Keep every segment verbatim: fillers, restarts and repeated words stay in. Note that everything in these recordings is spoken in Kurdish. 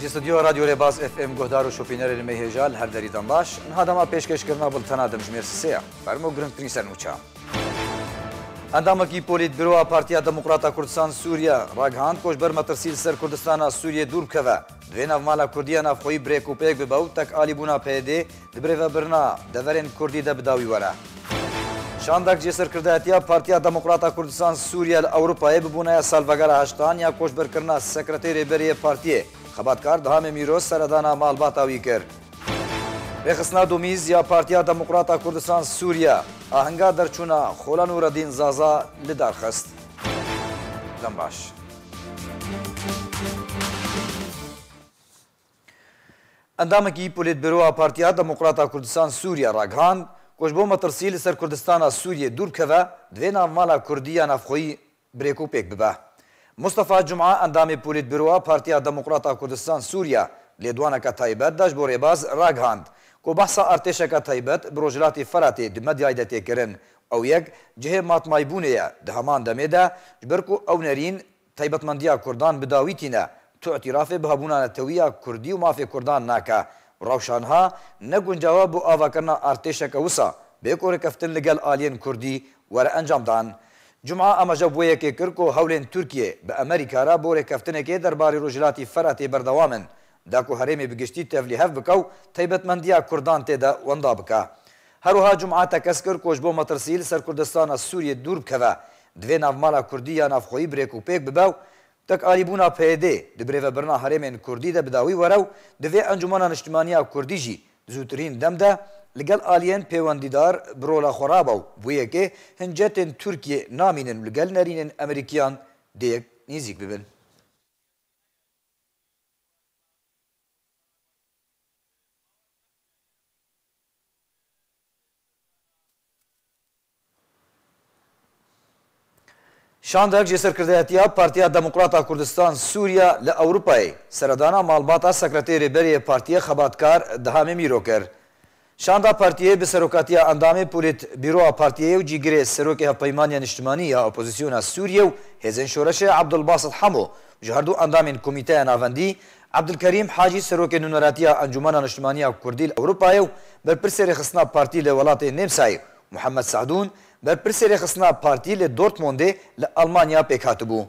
Ji stûdyoya Radyo Rêbaz F M guhdar û şopînerê li me hêja li her derî dem baş. Niha dema pêşkêşkirina bultena demjimêr sisê ye. Fermo girîngtirîn sernûçe. Endamekî Polîtbîroya Partiya Demokrata Kurdistan Sûriye ragihand ku ji ber metirsî li ser Kurdistana Sûriyê dûr bikeve, divê navmala Kurdî ya navxweyî bi rêk û pêk bibe û tekalîbûna P Y D di birêvebirina deverên Kurdî de bi dawî were. Şandek ji serkirdayetiya Partiya Demokrata Kurdistan Sûriye li Ewropayê bi bûneya salvegera heştan ya koçberkirina sekreterê berê yê partiyê, xebatkar Dihamê Mîro seredana malbata wî kir. Rêxistina Domîz ya Partiya Demokrata Kurdistan Sûriye ahinga derçûna Xolan Nureddîn Zaza li dar xist. Dem baş. Endamekî Polîtbîroya Partiya Demokrata Kurdistan Sûriye ragihand ku ji bo metirsî li ser Kurdistana Sûriyê dûr bikeve, divê navmala Kurdî ya navxweyî bi rêk û pêk bibe. Mustafa Cuma, endamê Polîtbîroya Partiya Demokrata Kurdistan Sûriye, lêdwaneke taybet de ji bo Rêbaz ragihand ku behsa artêşeke taybet bi Rojhilatê Feratê di medyayê de tê kirin. Ew yek cihê matmaybûnê ye. Di heman demê de, ji ber ku ew nerîn taybetmendiya Kurdan bi dawî tîne, tu îtirafê bi hebûna netewî ya Kurdî û mafê Kurdan nake. Rewşa niha ne guncaw e bo avakirina artêşeke wisa, bê ku rêkeftin li gel aliyên Kurdî were encamdan. Cuma amaje bi wê yekê kir ku hewlên Tirkiyê bi Amerîka re bo rêkeftinekê derbarê Rojhilatî Feratê berdewam in, da ku herêmê bi giştî tevlîhev bike û taybetmendiya Kurdan tê de wenda bike. Her wiha Cuma tekez kir ku ji bo metirsî li ser Kurdistana Sûriyê dûr bikeve, divê navmala Kurdî ya navxweyî bi rêk û pêk bibe û tekalîbûna P Y D di birêvebirina herêmên Kurdî de bi dawî were û divê Encûmena Niştimanî ya Kurdî jî di zûtirîn dem de li gel aliyên pêwendîdar bi rola xwe rabe û bi wê yekê hincetên Tirkiyê namînin û li gel nerînên Amerîkiyan dê yek nêzîk bibin. Şandek ji serkirdayetiya Partiya Demokrata Kurdistan Sûriye li Ewropayê seredana malbata sekreterê berê yê partiyê xebatkar Dihamê Mîro kir. Şanda partiyê bi serokatiya endamê Polîtbîroya partiyê û cîgirê serokê Hevpeymaniya Niştimanî ya Opozisyona Sûriye û Hêzên Şoreşê Abdulbasit Hemo, ji herdu endamên Komîteya Navendî Abdulkerîm Hacî, serokê nûneratiya Encûmena Niştimanî ya Kurdî li Ewropayê û berpirsê rêxistina partî li welatê Nêmsayê, Muhammed Sadûn, berpirsê rêxistina partî li Dortmundê li Almanya pêk hatibû.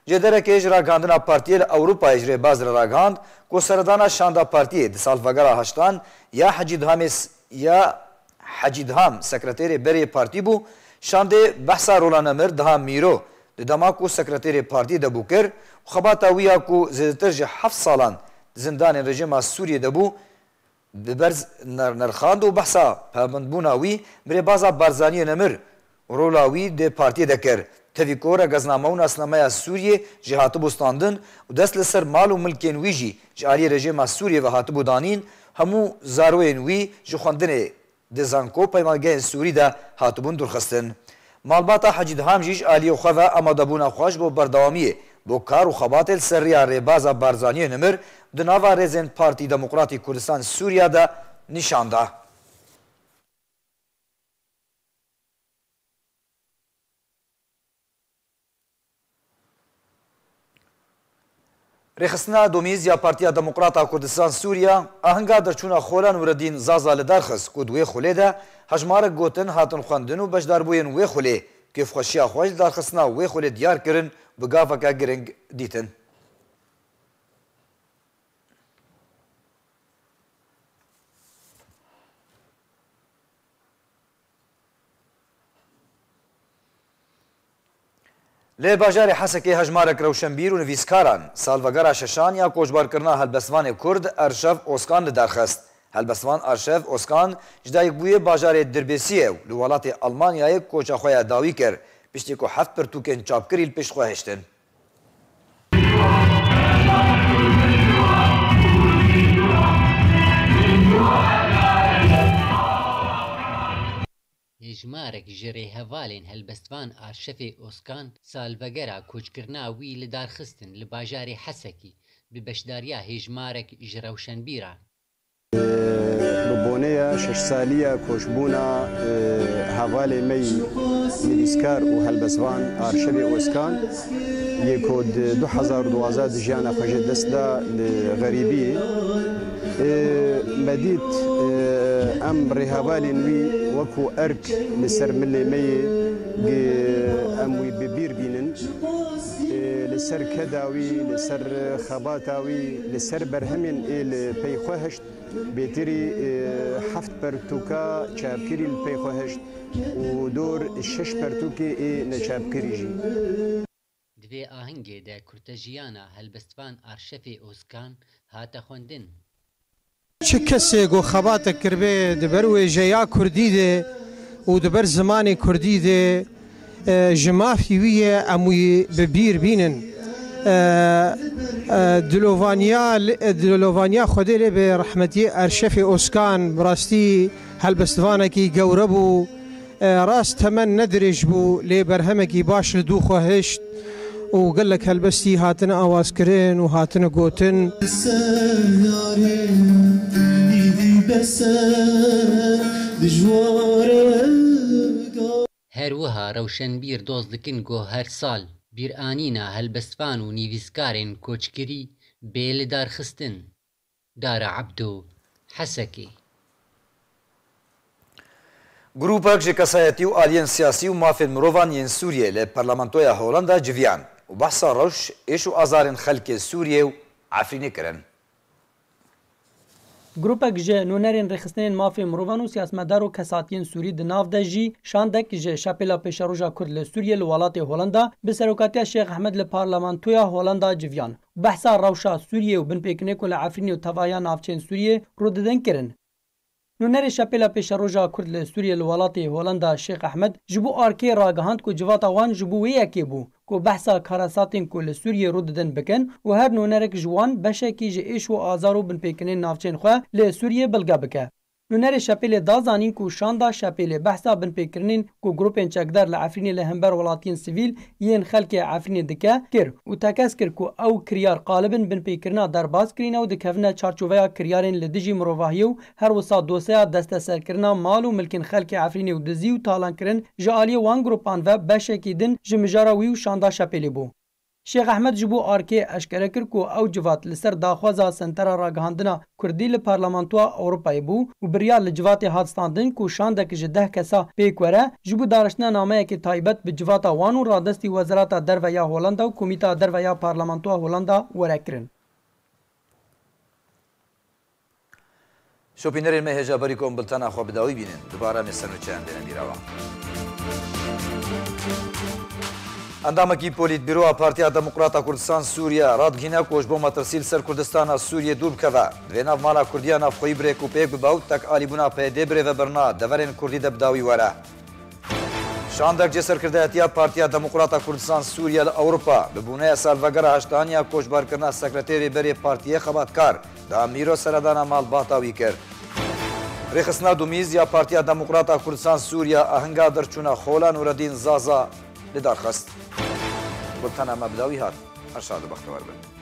Jêderekê ji ragihandina partiyê li Ewropayê ji Rêbaz re ragihand ku seredana şanda partiyê di salvegera heştan ya Hecî Dihamê s-, ya Hecî Diham sekreterê berê partî bû, şandê behsa rola nemir Diham Mîro di dema ku sekreterê partî de bû kir û xebata wî ya ku zêdetir ji heft salan di zindanên rejîma Sûriyê de bû, bi berz ner-, nirxand û behsa pabendbûna wî bi rêbaza Barzaniyê nemir û rola wî di partiyê de kir. Tevî ku regezname û nasnameya Sûriyê jî hatibû standin û dest li ser mal û milkên wî jî ji aliyê rejîma Sûriyê ve hatibû danîn, hemû zaroyên wî ji xwendinê di zanko û peymangehên Sûrî de hatibûn dûrxistin. Malbata Hecî Diham jî ji aliyê xwe ve amadebûna xwe ji bo berdewamiyê bo kar û xebatê li ser riya rêbaza Barzaniyê nimir di nava rêzên Partî Demokratî Kurdistan Sûriya de nîşan da. Rêxistina Domîz ya Partiya Demokrata Kurdistan Sûriya ahinga derçûna Xolan Nureddîn Zaza li dar xist ku di wê xulê de hejmarek gotin hatin xwendin û beşdarbûyên wê xulê kêfxweşiya xwe ji darxistina wê xulê diyar kirin, bi gaveke giring dîtin. Li bajarê Hesekê hejmarek rewşenbîr û nivîskaran salvegera şeşan ya koçberkirina helbestvanê Kurd Erşev Oskan li dar xist. Helbestvan Erşev Oskan ji dayikbûyê bajarê Dirbêsiyê û li welatê Almanyayê koça xwe ya dawî kir, piştî ku heft pirtûkên çapkirî li pişt xwe hiştin. Hêjmarek ji rêhevalên helbestvan Arşevê Oskan salvegera koçkirina wî li dar xistin li bajarê Hesekî bi beşdariya hêjmarek ji rewşenbîran. Bi boneya şeş saliya koçbûna, e, Hevalê me yî nivîskar û helbestvan Arşevê Ozkan yê ku di du hezar û duwazdeh de jiyana xwe ji dest da li xerîbiyê. Ê, me dît, ê, em rêhevalên wî wekû erk li ser milê me yê, ê, em wî bi bîr bînin. Ê, li ser keda wî, li ser xebata wî, li ser berhemên ê li pey xwe hişt. Bêtirî, ê, heft pertûka çapkirî li pey xwe hişt û dor şeş pertûkê ê neçapkirî jî. Di vê ahengê de kurtejiyana helbestvan Arşefê Ozkan hate xwendin. Çi kesê ku xebatek kiribe di ber wêjeya kurdî de û di ber zimanê kurdî de, e, ji mafî wî ye, em wî bi bîr bînin. E, e, dilovaniya, e, dilovaniya Xwedê lê be rehmetî Erşefê Oskan, bi rastî helbestvanekî gewre bû. E, rast temen ne dirêj bû, lê berhemekî baş li dû xwe hişt û gelek helbestî hatine awazkirin û hatine gotin. Ser yarê, dîdî beser, dijwar e. Her wiha rewşenbîr dost dikin ku her sal bîranîna helbestvan û nivîskarên koçkirî bê lidarxistin. Dara Ebdo, Hesekê. Grûpek ji kesayetî û aliyên siyasî û mafên mirovan yên Sûriyê li Parlamentoya Holanda civiyan û behsa rewş, êş û azarên xelkê Sûriyê û Efrînê kirin. Grûpek ji nûnerên rêxistinên mafê mirovan û siyasmedar û kesatiyên Sûrî di nav de jî şandek ji Şapêla Pêşeroja Kurd li Sûriyê li welatê Holanda bi serokatiya Şêx Ehmed li Parlamentoya Holanda civiyan. Behsa rewşa Sûriyê û binpêkirinê ku li Efrînê û tevahiya navçeyên Sûriyê rû didin kirin. Nûnerê Şepêla Pêşeroja Kurd li Sûriyê li welatê Holanda Şêx Ehmed ji bo arkê ragihand ku civata wan ji bo wê yekê bû ku behsa karesatên ku li Sûriyê rû didin bikin û her nûnerek ji wan beşekî ji êş û azar û binpêkirinên navçeyên xwe li Sûriyê bilge bike. Nûnerê Şepêlê da zanîn ku şanda Şepêlê behsa binpêkirinên ku grûpên çekdar li Efrînê li hember welatiyên sivîl yên xelkê Efrînê dike kir û tekez kir ku ew kiryar qalib in binpêkirina derbas kirîne û dikevine çarçoveya kiryarên li dijî mirovahiyê û her wisa doseya desteserkirina mal û milkên xelkê Efrînê û dizî û talankirin ji aliyê wan grûpan ve beşekî din ji mijara wî û şanda Şepêlê bû. Şêx Ehmed ji bo arkê eşkere kir ku ew civat li ser daxwaza Sentera Ragihandina Kurdî li Parlamentoya Ewropayê bû û biryar li civatê hat standin ku şandek ji deh kesa pêk were, ji bo dariştina nameyekê taybet bi civata wan û radestî Wezareta Derve ya Holanda û Komîta Derve ya Parlamentoya Holanda were kirin. Şopînerên me hêja berî ku em bultena xwe bi dawî bînin, dubare em ê ser nûçeyan dêne bîra wan. Endamekî Polîtbîroya Partiya Demokrata Kurdistan Sûriye radigihîne ku ji bo metirsî li ser Kurdistana Sûriyê dûr bikeve, divê nav mala Kurdiya navxweyî bi rêk û pêk bibe û tekalîbûna P Y D birêvebirina deverên Kurdî de bi dawî were. Şandek ji serkirdayetiya Partiya Demokrata Kurdistan Sûriye li Ewropa bi bûneya salvegera heştaniya koçberkirina sekreterê berê partiyê xebatkar da Mîro seredana malbata wî kir. Rêxistina Dumîz ya Partiya Demokrata Kurdistan Sûriye ahinga derçûna Xola Nûredîn Zaza li dar xist. Bultena me bi dawî hat. Her şad û bextewar bin.